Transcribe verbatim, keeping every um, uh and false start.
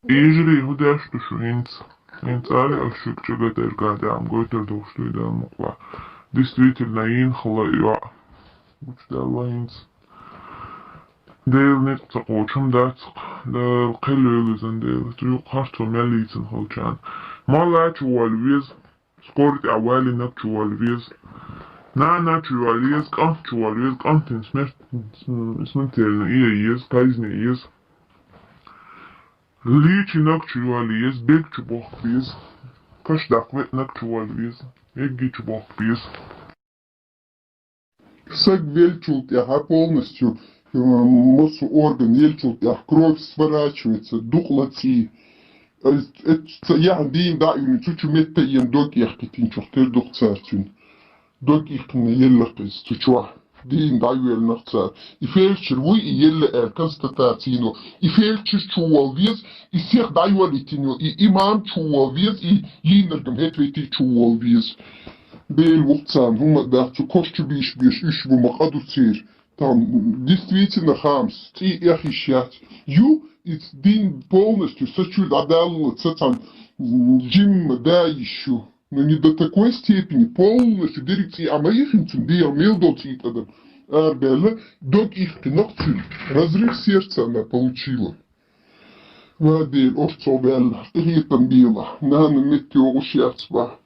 Ижри, хӀу деш ду шу хӀинца? ХӀинца али аш шуьга чӀагатӀерга дӀа ам гойтар духуш дуй Дала мукъла. Действительно, йийна хала йоӀ. Гучадаьлла хӀинца. Дела ницкъ ца кхочум дац. Дала кхел йойла изан Дела. Цу юкъа харцо мел йийцина халчан. Мала чу вала веза. Скорти а валинаг чу вала веза. Нана чу вала веза, кӀант чу вала веза, кӀантин смерть, смертельно и еза, казни еза. Личинаг чу вала веза, бег чу бохк беза. Каш дакъ ветнаг чу вала веза, эгги чу бохк беза. Саг велчул тӀаьхьа полностью, э, массу орган елчул тӀаьхьа кровь сворачивается, дукъла цӀий. Э, э, ца-, яхь дийна дӀа а юни, цу чу метта ен дог яхкитин чух тер дукъ цар цуьн. Дог ихкина еллакх из цу чохь. Дийна дӀа а юьллинах цар. И фельдшер вуй, и елла аьлла констатацийно. И фельдшер чу вол веза, и сех дӀа а йолийтино, и имам чу вол веза, и йийнаргам хӀетвейти чу вол веза. Дела ву царна хӀума а дац, цу кош чу бийш беш уьш бу ма къа ду церан. Там действительно хамс, цӀий эхь йиш яц. Ю, и дин полностью са чуьра дӀадаллалца цхьана жимма да йиш ю. Но не до такой степени, полностью дерриг цӀий Ӏа ма ихина цуьнан, дегӀан мел долу цӀий тӀадам арабаьлла, дог ихкинакх цуьнан. Разрыв сердца она получила. Ва Дела, орцо ваьлла, къинхетам бела, нана метта йогӀуш яц бах.